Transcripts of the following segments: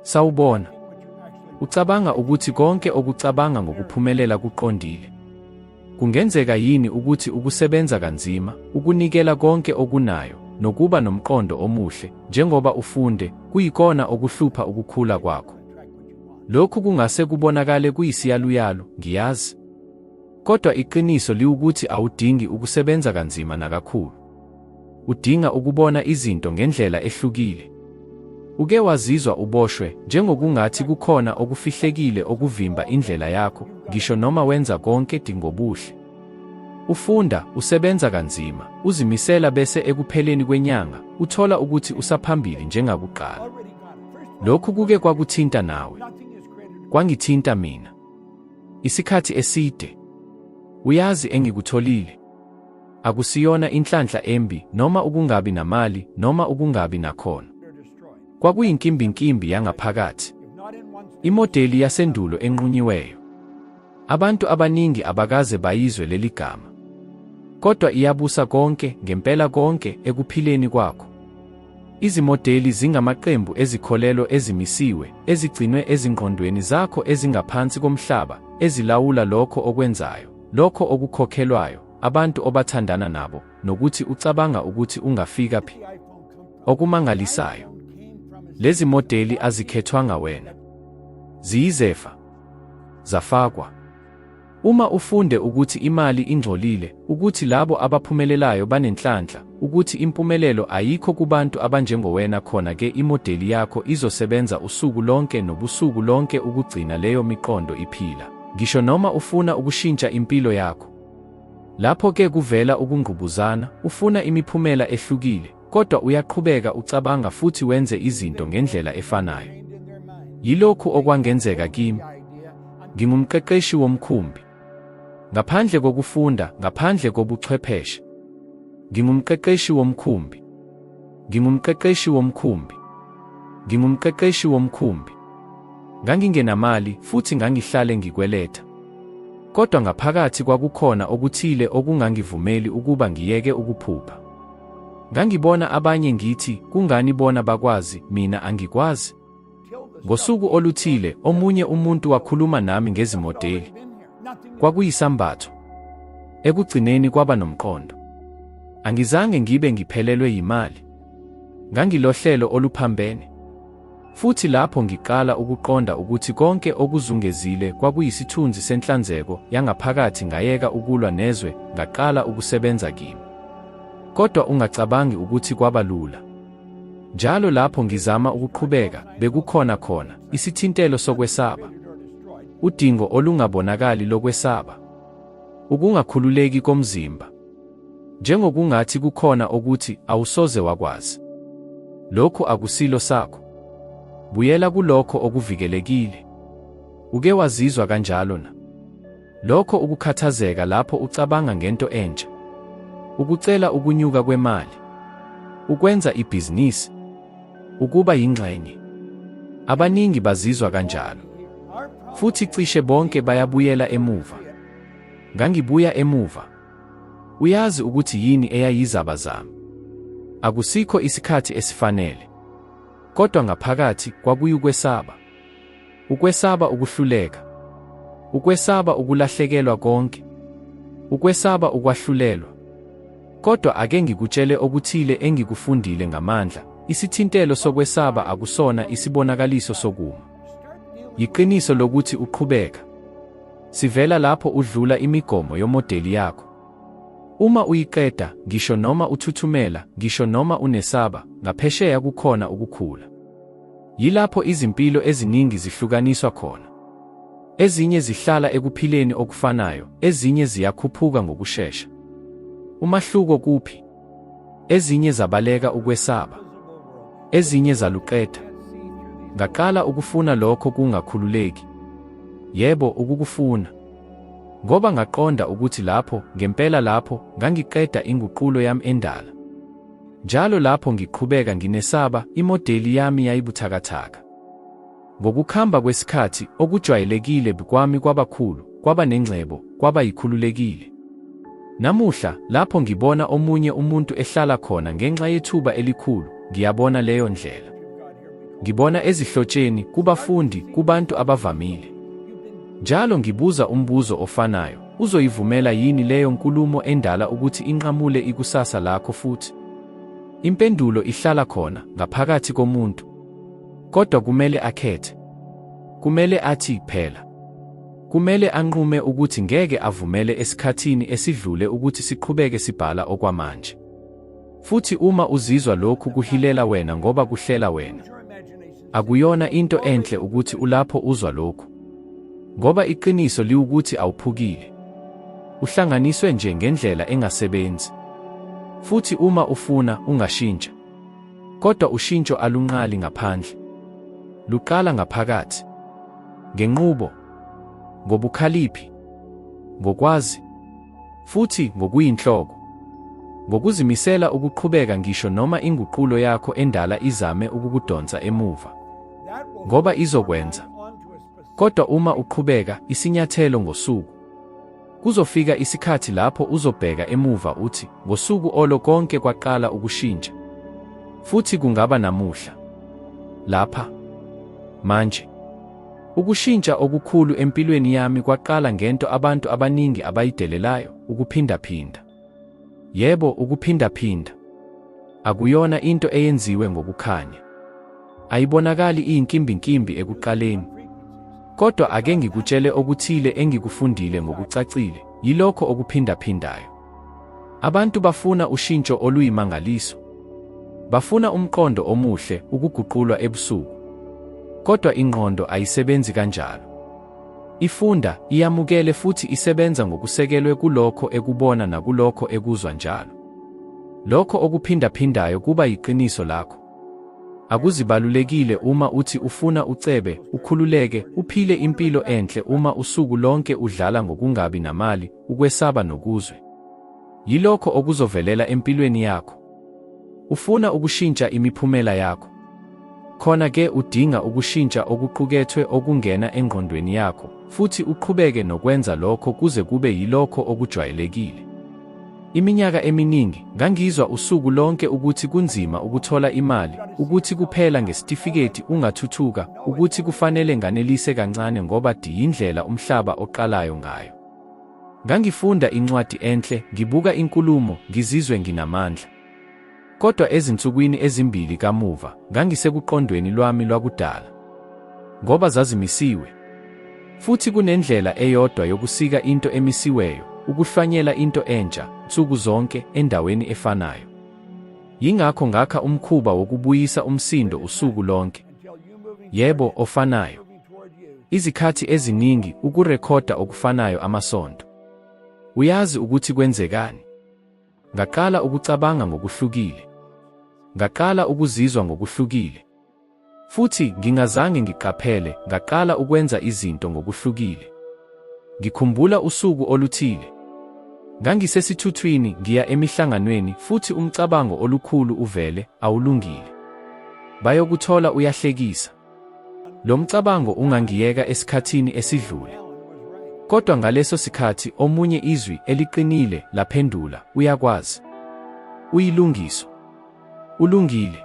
Sawubona. Ucabanga ukuthi konke okucabanga ngokuphumelela kuqondile? Kungenzeka yini ukuthi ukusebenza kanzima, ukunikela konke okunayo, nokuba nomqondo omuhle, njengoba ufunde, kuyikona okuhlupha ukukhula kwakho? Lokhu kungase kubonakale kuyisiyaluyalu, ngiyazi. Kodwa iqiniso liwukuthi awudingi ukusebenza kanzima nakakhulu. Udinga ukubona izinto ngendlela ehlukile. Uke wazizwa uboshwe, njengokungathi kukhona okufihlekile okuvimba indlela yakho, ngisho noma wenza konke ngobuhle? Ufunda, usebenza kanzima, uzimisela bese ekupheleni kwenyanga, uthola ukuthi usaphambili njengakuqala. Lokhu kuke kwakuthinta nawe? Kwangithinta mina. Isikhathi eside. Uyazi engikutholile? Akusiyona inhlanhla embi noma ukungabi namali noma ukungabi nakhono. Kwakuyinkimbinkimbi yangaphakathi. Imodeli yasendulo enqunyiweyo. Abantu abaningi abakaze bayizwe leli gama. Kodwa iyabusa konke, ngempela konke, ekuphileni kwakho. Izimodeli zingamaqembu ezikholelo ezimisiwe, ezigcinwe ezingqondweni zakho ezingaphansi komhlaba, ezilawula lokho okwenzayo, lokho okukhokhelwayo, abantu obathandana nabo, nokuthi ucabanga ukuthi ungafika phi. Okumangalisayo, lezi modeli azikhethwanga wena. Ziyizefa. Zafakwa. Uma ufunde ukuthi imali ingcolile, ukuthi labo abaphumelelayo banenhlanhla, ukuthi impumelelo ayikho kubantu abanjengowena khona ke imodeli yakho izosebenza usuku lonke nobusuku lonke ukugcina leyo miqondo iphila, ngisho noma ufuna ukushintsha impilo yakho. Lapho ke kuvela ukungqubuzana, ufuna imiphumela ehlukile, kodwa uyaqhubeka ucabanga futhi wenze izinto ngendlela efanayo. Yilokhu okwangenzeka kimi. Ngingumqeqeshi womkhumbi. Ngaphandle kokufunda, ngaphandle kobuchwepheshe. Ngingumqeqeshi womkhumbi. Ngingumqeqeshi womkhumbi. Ngingumqeqeshi womkhumbi. Ngangingenamali futhi ngangihlale ngikweleta. Kodwa ngaphakathi kwakukhona okuthile okungangivumeli ukuba ngiyeke ukuphupha. Ngangibona abanye ngithi, kungani bona bakwazi, mina angikwazi? Ngosuku oluthile, omunye umuntu wakhuluma nami ngezimodeli. Kwakuyisambatho. Ekugcineni kwaba nomqondo. Angizange ngibe ngiphelelwe yimali. Ngangilohlelo oluphambene. Futhi lapho ngiqala ukuqonda ukuthi konke okuzungezile kwakuyisithunzi senhlanzeko yangaphakathi ngayeka ukulwa nezwe ngaqala ukusebenza kimi. Kodwa ungacabangi ukuthi kwaba lula. Njalo lapho ngizama ukuqhubeka, bekukhona khona, isithintelo sokwesaba. Udingo olungabonakali lokwesaba. Ukungakhululeki komzimba. Njengokungathi kukhona okuthi awusoze wakwazi. Lokhu akusilo sakho. Buyela kulokho okuvikelekile. Uke wazizwa kanjalo na? Lokho ukukhathazeka lapho ucabanga ngento entsha. Ukucela ukunyuka kwemali. Ukwenza ibhizinisi. Ukuba yingxenye. Abaningi bazizwa kanjalo. Futhi cishe bonke bayabuyela emuva. Ngangibuya emuva. Uyazi ukuthi yini eyayizaba zami. Akusikho isikhathi esifanele. Kodwa ngaphakathi kwakuyukwesaba. Ukwesaba ukuhluleka. Ukwesaba ukulahlekelwa konke. Ukwesaba ukwahlulelwa. Kodwa ake ngikutshele okuthile engikufundile ngamandla, isithintelo sokwesaba akusona isibonakaliso sokuma. Yiqiniso lokuthi uqhubeka. Sivela lapho udlula imigomo yomodeli yakho. Uma uyiqeda, ngisho noma uthuthumela, ngisho noma unesaba, ngaphesheya kukhona ukukhula. Yilapho izimpilo eziningi zihlukaniswa khona. Ezinye zihlala ekuphileni okufanayo, ezinye ziyakhuphuka ngokushesha. Umahluko kuphi? Ezinye zabaleka ukwesaba. Ezinye zaluqeda. Ngaqala ukufuna lokho kungakhululeki. Yebo, ukukufuna. Ngoba ngaqonda ukuthi lapho, ngempela lapho, ngangiqeda inguqulo yami endala. Njalo lapho ngiqhubeka nginesaba, imodeli yami yayibuthakathaka. Ngokukhamba kwesikhathi, okujwayelekile kwami kwabakhulu, kwaba nengcebo, kwaba yikhululekile. Namuhla, lapho ngibona omunye umuntu ehlala khona ngenxa yethuba elikhulu, ngiyabona leyo ndlela. Ngibona ezihlotsheni, kubafundi, kubantu abavamile. Njalo ngibuza umbuzo ofanayo, uzoyivumela yini leyo nkulumo endala ukuthi inqamule ikusasa lakho futhi? Impendulo ihlala khona, ngaphakathi komuntu. Kodwa kumele akhethe. Kumele athi, phela. Kumele anqume ukuthi ngeke avumele esikhathini esidlule ukuthi siqhubeke sibhala okwamanje. Futhi uma uzizwa lokhu kuhilela wena ngoba kuhlela wena. Akuyona into enhle ukuthi ulapho uzwa lokhu. Ngoba iqiniso liwukuthi awuphukile. Uhlanganiswe nje ngendlela engasebenzi. Futhi uma ufuna, ungashintsha. Kodwa ushintsho alunqali ngaphandle. Luqala ngaphakathi. Ngenqubo. Ngobukhaliphi. Ngokwazi. Futhi ngokuyinhloko. Ngokuzimisela ukuqhubeka ngisho noma inguqulo yakho endala izame ukukudonsa emuva. Ngoba izokwenza. Kodwa uma uqhubeka, isinyathelo ngosuku. Kuzofika isikhathi lapho uzobheka emuva uthi, ngosuku olo konke kwaqala ukushintsha. Futhi kungaba namuhla. Lapha. Manje. Ukushintsha okukhulu empilweni yami kwaqala ngento abantu abaningi abayidelelayo, ukuphindaphinda. Yebo, ukuphindaphinda. Akuyona into eyenziwe ngokukhanya. Ayibonakali iyinkimbinkimbi ekuqaleni. Kodwa ake ngikutshele okuthile engikufundile ngokucacile, yilokho okuphindaphindayo. Abantu bafuna ushintsho oluyimangaliso. Bafuna umqondo omuhle, ukuguqulwa ebusuku. Kodwa ingqondo ayisebenzi kanjalo. Ifunda, iyamukele futhi isebenza ngokusekelwe kulokho ekubona nakulokho ekuzwa njalo. Lokho okuphindaphindayo kuba yiqiniso lakho. Akuzibalulekile uma uthi ufuna ucebe, ukhululeke, uphile impilo enhle uma usuku lonke udlala ngokungabi namali, ukwesaba nokuzwe. Yilokho okuzovelela empilweni yakho. Ufuna ukushintsha imiphumela yakho. Khona ke udinga ukushintsha okuqukethwe okungena engqondweni yakho, futhi uqhubeke nokwenza lokho kuze kube yilokho okujwayelekile. Iminyaka eminingi, ngangizwa usuku lonke ukuthi kunzima ukuthola imali, ukuthi kuphela ngesitifiketi ungathuthuka, ukuthi kufanele nganelise kancane ngoba yindlela umhlaba oqalayo ngayo. Ngangifunda incwadi enhle, ngibuka inkulumo, ngizizwe nginamandla. Kodwa ezinsukwini ezimbili kamuva, ngangisekuqondweni lwami lwakudala. Ngoba zazimisiwe. Futhi kunendlela eyodwa yokusika into emisiweyo, ukuhlwanyela into entsha, nsuku zonke, endaweni efanayo. Yingakho ngakha umkhuba wokubuyisa umsindo usuku lonke. Yebo, ofanayo. Izikhathi eziningi, ukurekhoda okufanayo amasonto. Uyazi ukuthi kwenzekani? Ngaqala ukucabanga ngokuhlukile. Ngaqala ukuzizwa ngokuhlukile. Futhi, ngingazange ngiqaphele, ngaqala ukwenza izinto ngokuhlukile. Ngikhumbula usuku oluthile. Ngangisesithuthwini ngiya emihlanganweni futhi umcabango olukhulu uvele, awulungile. Bayokuthola uyahlekisa. Lo mcabango ungangiyeka esikhathini esidlule. Kodwa ngaleso sikhathi omunye izwi eliqinile laphendula, uyakwazi. Uyilungiso. Ulungile.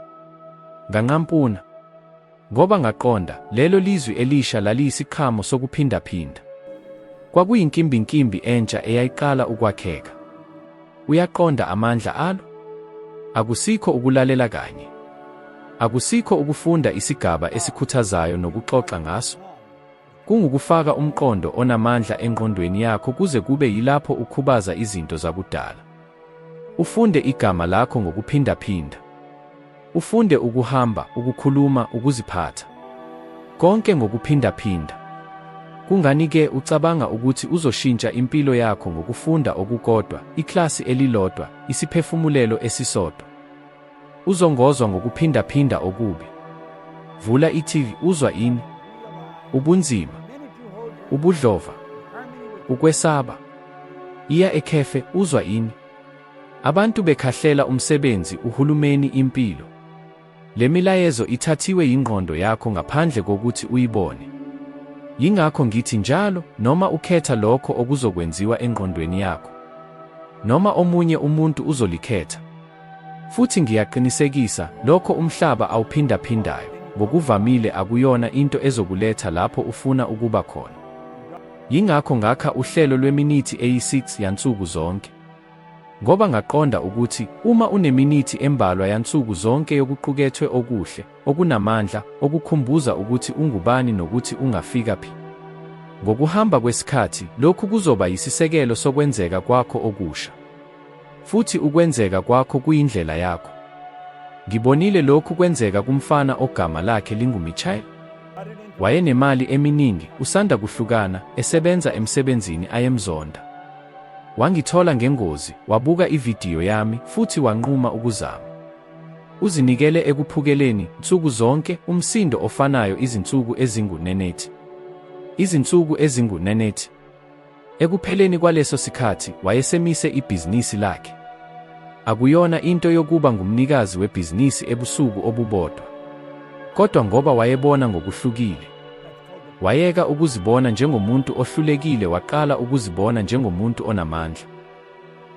Nganqampuna. Ngoba ngaqonda, lelo lizwi elisha laliyisiqhamo sokuphindaphinda. Kwakuyinkimbinkimbi entsha eyayiqala ukwakheka. Uyaqonda amandla alo? Akusikho ukulalela kanye. Akusikho ukufunda isigaba esikhuthazayo nokuxoxa ngaso. Kungukufaka umqondo onamandla engqondweni yakho kuze kube yilapho ukhubaza izinto zakudala. Ufunde igama lakho ngokuphindaphinda. Ufunde ukuhamba, ukukhuluma, ukuziphatha. Konke ngokuphindaphinda. Kungani-ke ucabanga ukuthi uzoshintsha impilo yakho ngokufunda okukodwa, iklasi elilodwa, isiphefumulelo esisodwa? Uzongozwa ngokuphindaphinda okubi. Vula i-TV, uzwa ini? Ubunzima. Ubudlova. Ukwesaba. Iya ekhefe, uzwa ini? Abantu bekhahlela umsebenzi, uhulumeni, impilo. Le milayezo ithathiwe yingqondo yakho ngaphandle kokuthi uyibone. Yingakho ngithi njalo, noma ukhetha lokho okuzokwenziwa engqondweni yakho, noma omunye umuntu uzolikhetha. Futhi ngiyaqinisekisa, lokho umhlaba awuphindaphindayo, ngokuvamile akuyona into ezokuletha lapho ufuna ukuba khona. Yingakho ngakha uhlelo lweminithi eyi-6 yansuku zonke. Ngoba ngaqonda ukuthi uma uneminithi embalwa yansuku zonke yokuqukethwe okuhle, okunamandla, okukhumbuza ukuthi ungubani nokuthi ungafika phi. Ngokuhamba kwesikhathi, lokhu kuzoba yisisekelo sokwenzeka kwakho okusha. Futhi ukwenzeka kwakho kuyindlela yakho. Ngibonile lokhu kwenzeka kumfana ogama lakhe linguMichael. Wayenemali eminingi, usanda kuhlukana, esebenza emsebenzini ayemzonda. Wangithola ngengozi, wabuka ividiyo yami, futhi wanquma ukuzama. Uzinikele ekuphukeleni, nsuku zonke, umsindo ofanayo izinsuku ezingu-90. Izinsuku ezingu-90. Ekupheleni kwaleso sikhathi, wayesemise ibhizinisi lakhe. Akuyona into yokuba ngumnikazi webhizinisi ebusuku obubodwa. Kodwa ngoba wayebona ngokuhlukile. Wayeka ukuzibona njengomuntu ohlulekile waqala ukuzibona njengomuntu onamandla.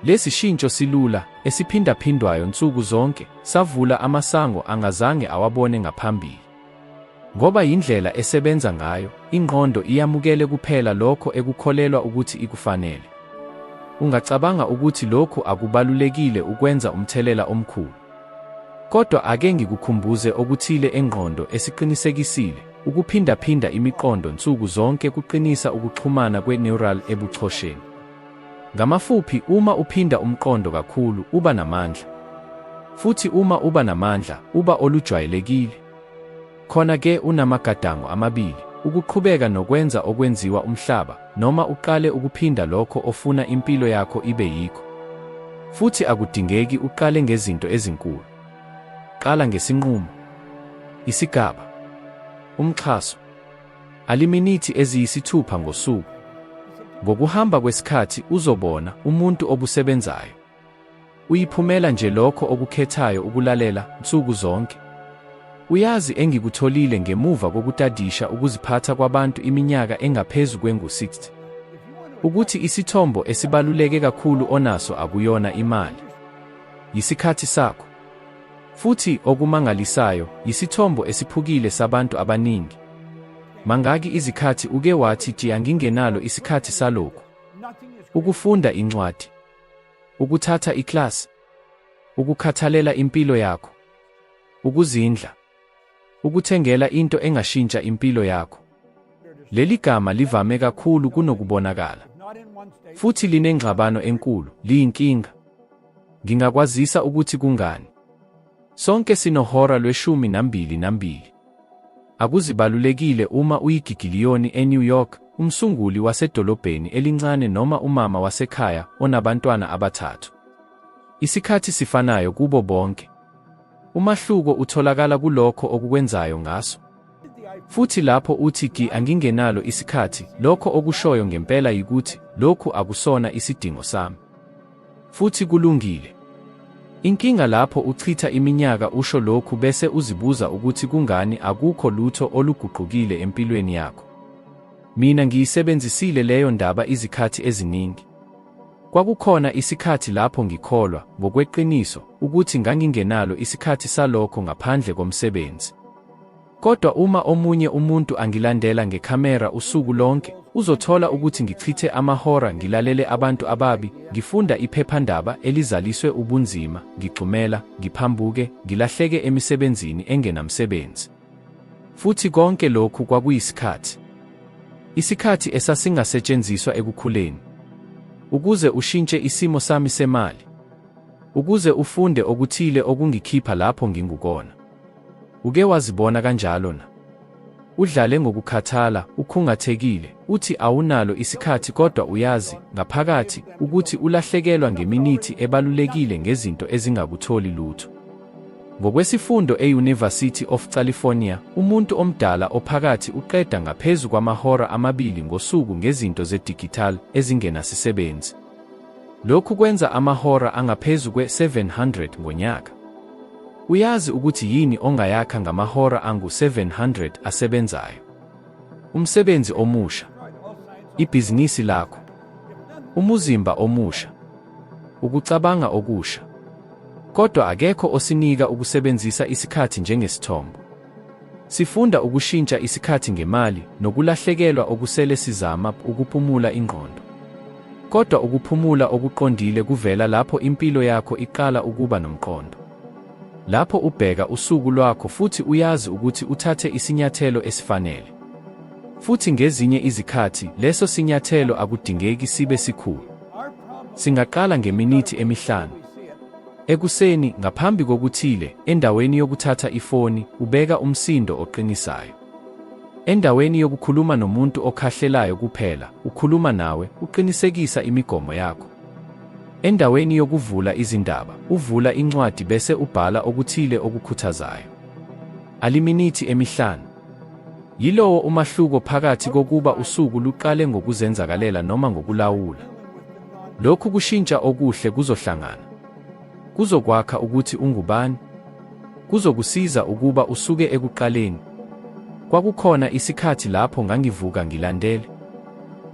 Lesi shintsho silula, esiphindaphindwayo nsuku zonke, savula amasango angazange awabone ngaphambili. Ngoba yindlela esebenza ngayo, ingqondo iyamukele kuphela lokho ekukholelwa ukuthi ikufanele. Ungacabanga ukuthi lokhu akubalulekile ukwenza umthelela omkhulu. Kodwa ake ngikukhumbuze okuthile engqondo esiqinisekisile, ukuphindaphinda imiqondo nsuku zonke kuqinisa ukuxhumana kwe-neural ebuchosheni. Ngamafuphi, uma uphinda umqondo kakhulu, uba namandla. Futhi uma uba namandla, uba olujwayelekile. Khona ke unamagadango amabili, ukuqhubeka nokwenza okwenziwa umhlaba, noma uqale ukuphinda lokho ofuna impilo yakho ibe yikho. Futhi akudingeki uqale ngezinto ezinkulu. Qala ngesinqumo. Isigaba. Umxhaso. Aliminithi eziyisithupha ngosuku. Ngokuhamba kwesikhathi uzobona umuntu obusebenzayo. Uyiphumela nje lokho okukhethayo ukulalela nsuku zonke. Uyazi engikutholile ngemuva kokutadisha ukuziphatha kwabantu iminyaka engaphezu kwengu-60? Ukuthi isithombo esibaluleke kakhulu onaso akuyona imali. Yisikhathi sakho. Futhi, okumangalisayo, yisithombo esiphukile sabantu abaningi. Mangaki izikhathi uke wathi ti angingenalo isikhathi salokhu? Ukufunda incwadi. Ukuthatha iklasi. Ukukhathalela impilo yakho. Ukuzindla. Ukuthengela into engashintsha impilo yakho. Leli gama livame kakhulu kunokubonakala. Futhi linengxabano enkulu, liyinkinga. Ngingakwazisa ukuthi kungani. Sonke sinohora lweshumi nambili nambili. Akuzibalulekile uma uyigigiliyoni eNew York, umsunguli wasedolobheni elincane noma umama wasekhaya onabantwana abathathu. Isikhathi sifanayo kubo bonke. Umahluko utholakala kulokho okukwenzayo ngaso. Futhi lapho uthi gi angingenalo isikhathi, lokho okushoyo ngempela yikuthi lokhu akusona isidingo sami. Futhi kulungile. Inkinga lapho uchitha iminyaka usho lokhu bese uzibuza ukuthi kungani akukho lutho oluguqukile empilweni yakho. Mina ngiyisebenzisile leyo ndaba izikhathi eziningi. Kwakukhona isikhathi lapho ngikholwa, ngokweqiniso, ukuthi ngangingenalo isikhathi salokho ngaphandle komsebenzi. Kodwa uma omunye umuntu angilandela ngekhamera usuku lonke, uzothola ukuthi ngichithe amahora ngilalele abantu ababi, ngifunda iphephandaba elizaliswe ubunzima, ngigxumela, ngiphambuke, ngilahleke emisebenzini engenamsebenzi. Futhi konke lokhu kwakuyisikhathi. Isikhathi esasingasetshenziswa ekukhuleni. Ukuze ushintshe isimo sami semali. Ukuze ufunde okuthile okungikhipha lapho ngingukona. Uke wazibona kanjalo na? Udlale ngokukhathala, ukhungathekile, uthi awunalo isikhathi kodwa uyazi, ngaphakathi, ukuthi ulahlekelwa ngeminithi ebalulekile ngezinto ezingakutholi lutho. Ngokwesifundo e-University of California, umuntu omdala ophakathi uqeda ngaphezu kwamahora amabili ngosuku ngezinto ze-digital ezingenasisebenzi. Lokhu kwenza amahora angaphezu kwe-700 ngonyaka. Uyazi ukuthi yini ongayakha ngamahora angu-700 asebenzayo? Umsebenzi omusha. Ibhizinisi lakho. Umuzimba omusha. Ukucabanga okusha. Kodwa akekho osinika ukusebenzisa isikhathi njengesithombo. Sifunda ukushintsha isikhathi ngemali nokulahlekelwa okusele sizama ukuphumula ingqondo. Kodwa ukuphumula okuqondile kuvela lapho impilo yakho iqala ukuba nomqondo. Lapho ubheka usuku lwakho futhi uyazi ukuthi uthathe isinyathelo esifanele. Futhi ngezinye izikhathi, leso sinyathelo akudingeki sibe sikhulu. Singaqala ngeminithi emihlanu. Ekuseni, ngaphambi kokuthile, endaweni yokuthatha ifoni, ubeka umsindo oqinisayo. Endaweni yokukhuluma nomuntu okhahlelayo kuphela, ukhuluma nawe, uqinisekisa imigomo yakho. Endaweni yokuvula izindaba, uvula incwadi bese ubhala okuthile okukhuthazayo. Aliminithi emihlanu. Yilowo umahluko phakathi kokuba usuku luqale ngokuzenzakalela noma ngokulawula. Lokhu kushintsha okuhle kuzohlangana. Kuzokwakha ukuthi ungubani. Kuzokusiza ukuba usuke ekuqaleni. Kwakukhona isikhathi lapho ngangivuka ngilandele.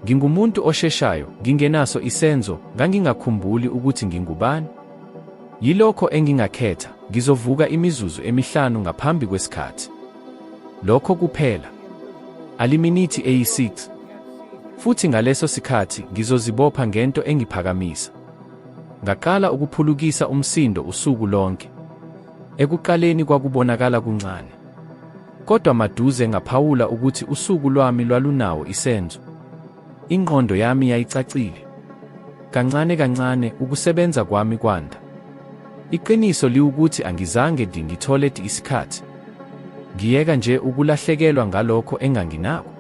Ngingumuntu osheshayo, ngingenaso isenzo, ngangingakhumbuli ukuthi ngingubani. Yilokho engingakhetha, ngizovuka imizuzu emihlanu ngaphambi kwesikhathi. Lokho kuphela. Aliminithi eyi-6. Futhi ngaleso sikhathi ngizozibopha ngento engiphakamisa. Ngaqala ukuphulukisa umsindo usuku lonke. Ekuqaleni kwakubonakala kuncane. Kodwa maduze ngaphawula ukuthi usuku lwami lwalunawo isenzo. Ingqondo yami yayicacile. Kancane kancane ukusebenza kwami kwanda. Iqiniso liwukuthi angizange ngithole isikhathi. Ngiyeka nje ukulahlekelwa ngalokho enganginako.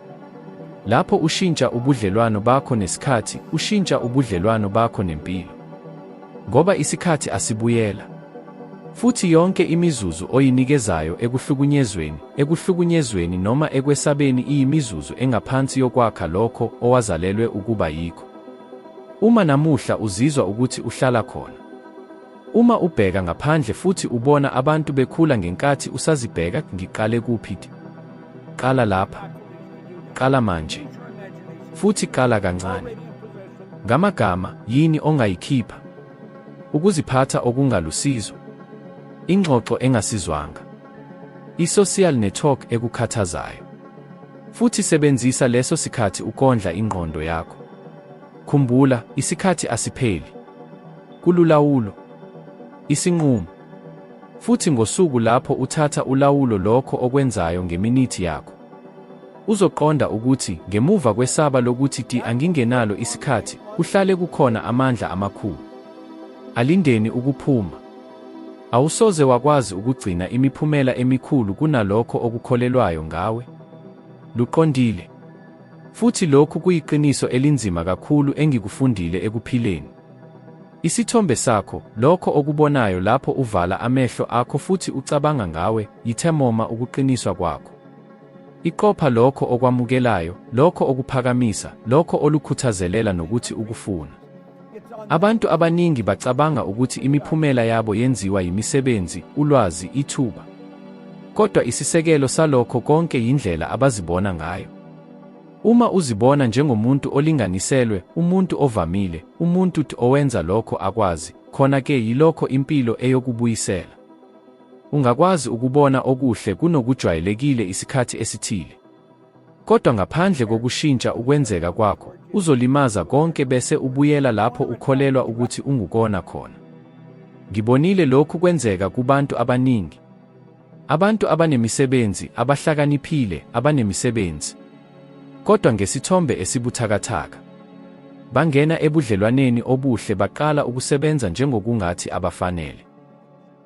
Lapho ushintsha ubudlelwano bakho nesikhathi, ushintsha ubudlelwano bakho nempilo. Ngoba isikhathi asibuyela. Futhi yonke imizuzu oyinikezayo ekuhlukunyezweni, ekuhlukunyezweni noma ekwesabeni iyimizuzu engaphansi yokwakha lokho owazalelwe ukuba yikho. Uma namuhla uzizwa ukuthi uhlala khona. Uma ubheka ngaphandle futhi ubona abantu bekhula ngenkathi usazibheka ngiqale kuphi? Qala lapha. Qala manje. Futhi qala kancane. Ngamagama, yini ongayikhipha? Ukuziphatha okungalusizo. Ingxoxo engasizwanga. I-social network ekukhathazayo. Futhi sebenzisa leso sikhathi ukondla ingqondo yakho. Khumbula, isikhathi asipheli. Kululawulo. Isinqumo. Futhi ngosuku lapho uthatha ulawulo lokho okwenzayo ngeminithi yakho. Uzoqonda ukuthi, ngemuva kwesaba lokuthi ti angingenalo isikhathi, kuhlale kukhona amandla amakhulu. Alindeni ukuphuma. Awusoze wakwazi ukugcina imiphumela emikhulu kunalokho okukholelwayo ngawe. Luqondile. Futhi lokhu kuyiqiniso elinzima kakhulu engikufundile ekuphileni. Isithombe sakho, lokho okubonayo lapho uvala amehlo akho futhi ucabanga ngawe, yithemoma ukuqiniswa kwakho. Iqopha lokho okwamukelayo, lokho okuphakamisa, lokho olukhuthazelela nokuthi ukufuna. Abantu abaningi bacabanga ukuthi imiphumela yabo yenziwa yimisebenzi, ulwazi, ithuba. Kodwa isisekelo salokho konke yindlela abazibona ngayo. Uma uzibona njengomuntu olinganiselwe, umuntu ovamile, umuntu owenza lokho akwazi, khona-ke yilokho impilo eyokubuyisela. Ungakwazi ukubona okuhle kunokujwayelekile isikhathi esithile. Kodwa ngaphandle kokushintsha ukwenzeka kwakho, uzolimaza konke bese ubuyela lapho ukholelwa ukuthi ungukona khona. Ngibonile lokhu kwenzeka kubantu abaningi. Abantu abanemisebenzi, abahlakaniphile, abanemisebenzi. Kodwa ngesithombe esibuthakathaka. Bangena ebudlelwaneni obuhle baqala ukusebenza njengokungathi abafanele.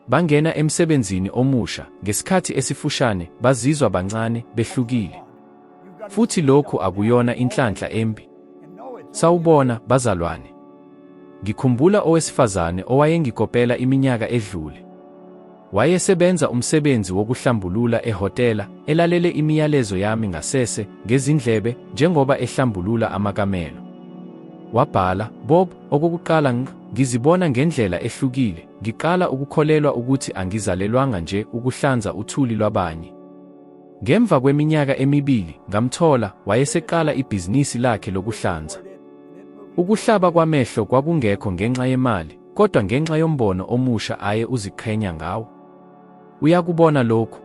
Bangena emsebenzini omusha, ngesikhathi esifushane, bazizwa bancane, behlukile. Futhi lokhu akuyona inhlanhla embi. Sawubona, bazalwane. Ngikhumbula owesifazane owayengikopela iminyaka edlule. Wayesebenza umsebenzi wokuhlambulula ehhotela, elalele imiyalezo yami ngasese, ngezindlebe, njengoba ehlambulula amakamelo. Wabhala, Bob, okokuqala ngq, ngizibona ngendlela ehlukile, ngiqala ukukholelwa ukuthi angizalelwanga nje ukuhlanza uthuli lwabanye. Ngemva kweminyaka emibili, ngamthola, wayeseqala ibhizinisi lakhe lokuhlanza. Ukuhlaba kwamehlo kwakungekho ngenxa yemali, kodwa ngenxa yombono omusha aye uziqhenya ngawo. Uyakubona lokhu?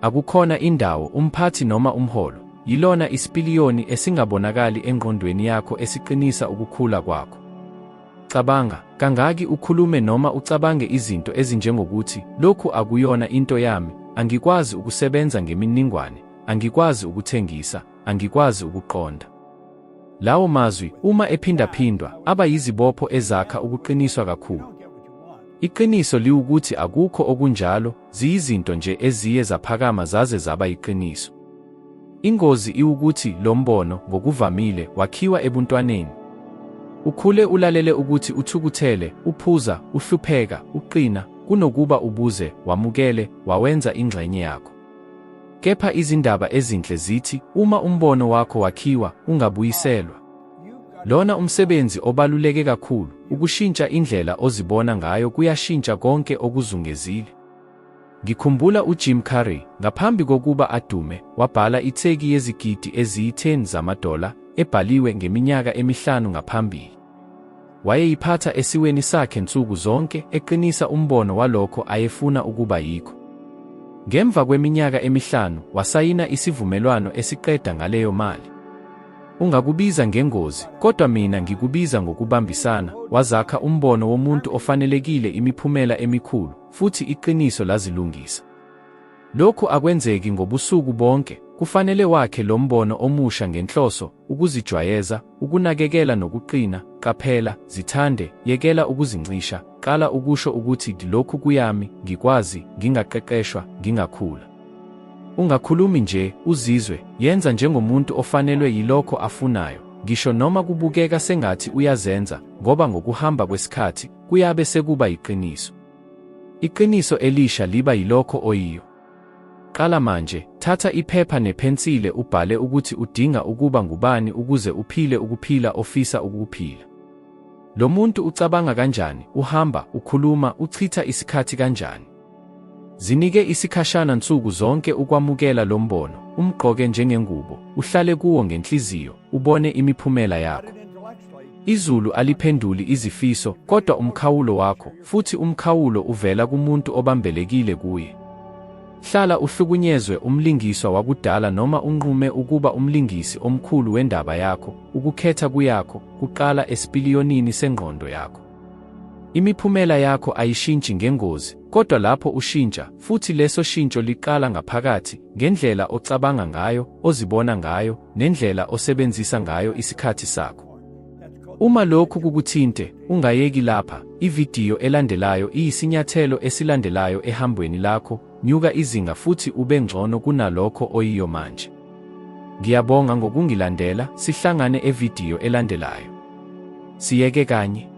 Akukhona indawo, umphathi noma umholo, yilona isipiliyoni esingabonakali engqondweni yakho esiqinisa ukukhula kwakho. Cabanga, kangaki ukhulume noma ucabange izinto ezinjengokuthi, Lokhu akuyona into yami, angikwazi ukusebenza ngemininingwane, angikwazi ukuthengisa, angikwazi ukuqonda. Lawo mazwi, uma ephindaphindwa, aba yizibopho ezakha ukuqiniswa kakhulu. Iqiniso liwukuthi akukho okunjalo, ziyizinto nje eziye zaphakama zaze zaba yiqiniso. Ingozi iwukuthi lo mbono, ngokuvamile, wakhiwa ebuntwaneni. Ukhule ulalele ukuthi uthukuthele, uphuza, uhlupheka, uqina, kunokuba ubuze, wamukele, wawenza ingxenye yakho. Kepha izindaba ezinhle zithi, uma umbono wakho wakhiwa, ungabuyiselwa. Lona umsebenzi obaluleke kakhulu, ukushintsha indlela ozibona ngayo kuyashintsha konke okuzungezile. Ngikhumbula uJim Carrey, ngaphambi kokuba adume, wabhala itheki yezigidi eziyi-10 zamadola, ebhaliwe ngeminyaka emihlanu ngaphambili. Wayeyiphatha esiweni sakhe nsuku zonke, eqinisa umbono walokho ayefuna ukuba yikho. Ngemva kweminyaka emihlanu, wasayina isivumelwano esiqeda ngaleyo mali. Ungakubiza ngengozi, kodwa mina ngikubiza ngokubambisana, wazakha umbono womuntu ofanelekile imiphumela emikhulu, futhi iqiniso lazilungisa. Lokhu akwenzeki ngobusuku bonke, kufanele wakhe lo mbono omusha ngenhloso, ukuzijwayeza, ukunakekela nokuqina, qaphela, zithande, yekela ukuzincisha, qala ukusho ukuthi lokhu kuyami, ngikwazi, ngingaqeqeshwa, ngingakhula. Ungakhulumi nje, uzizwe, yenza njengomuntu ofanelwe yilokho afunayo, ngisho noma kubukeka sengathi uyazenza, ngoba ngokuhamba kwesikhathi, kuyabe sekuba yiqiniso. Iqiniso elisha liba yilokho oyiyo. Qala manje, thatha iphepha nephensile ubhale ukuthi udinga ukuba ngubani ukuze uphile ukuphila ofisa ukukuphila. Lo muntu ucabanga kanjani, uhamba, ukhuluma, uchitha isikhathi kanjani? Zinike isikhashana nsuku zonke ukwamukela lo mbono, umgqoke njengengubo, uhlale kuwo ngenhliziyo, ubone imiphumela yakho. Izulu aliphenduli izifiso, kodwa umkhawulo wakho, futhi umkhawulo uvela kumuntu obambelekile kuye. Hlala uhlukunyezwe umlingiswa wakudala noma unqume ukuba umlingisi omkhulu wendaba yakho, ukukhetha kuyakho, kuqala esipiliyonini sengqondo yakho. Imiphumela yakho ayishintshi ngengozi, kodwa lapho ushintsha, futhi leso shintsho liqala ngaphakathi, ngendlela ocabanga ngayo, ozibona ngayo, nendlela osebenzisa ngayo isikhathi sakho. Uma lokhu kukuthinte, ungayeki lapha, ividiyo elandelayo iyisinyathelo esilandelayo ehambweni lakho, nyuka izinga futhi ube ngcono kunalokho oyiyo manje. Ngiyabonga ngokungilandela, sihlangane evidiyo elandelayo. Siyeke kanye.